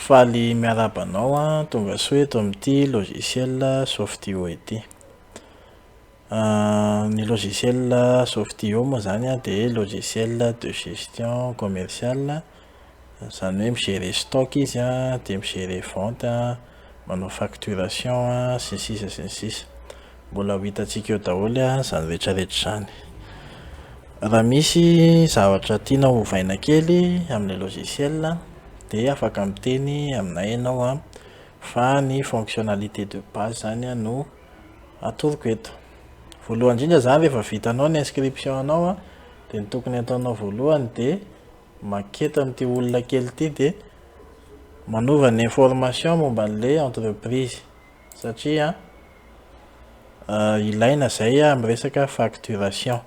Faly miarahaba anao an, tonga soa eto amin'ity logiciel Softio ity. Ny logiciel Softio moa izany an dia logiciel de gestion commerciale, izany hoe mi-gérer stock izy an, dia mi-gérer vente an, manao facturation an, sy ny sisa sy ny sisa. Mbola ho hitantsika eo daholo an izany rehetra rehetra izany. Raha misy zavatra tianao ovaina kely amin'ilay logiciel dia afaka miteny aminay ianao an, fa ny fonctionnalité de base izany an no atoroko eto. Voalohany indrindra izany rehefa vitanao ny inscription anao an, dia ny tokony ataonao voalohany dia manketo amin'ity olona kely ity dia manova ny information momba an'ilay entreprise satria ilaina izay amin'ny resaka facturation.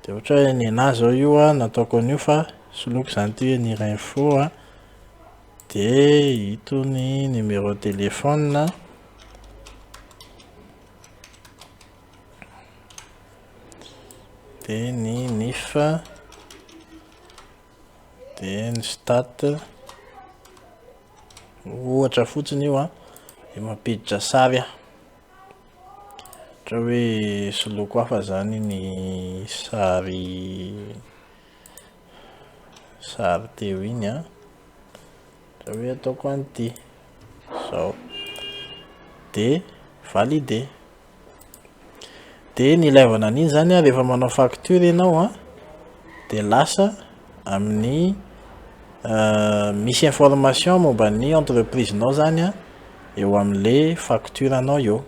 Dia ohatra hoe ny anahy izao io an, nataoko an'io fa soloiko izany ity hoe Nir'info an, dia ito ny numéro téléphone an, dia ny NIF, dia ny stat, ohatra fotsiny io an, dia mampiditra sary aho. Ohatra hoe soloiko hafa izany ny sary sary teo iny an, ohatra hoe ataoko an'ity. Izao. Dia valider. Dia ny ilaivana an'iny izany an, rehefa manao facture ianao an, dia lasa amin'ny misy information momba ny entreprise-nao izany an eo amin'ilay facture-nao eo.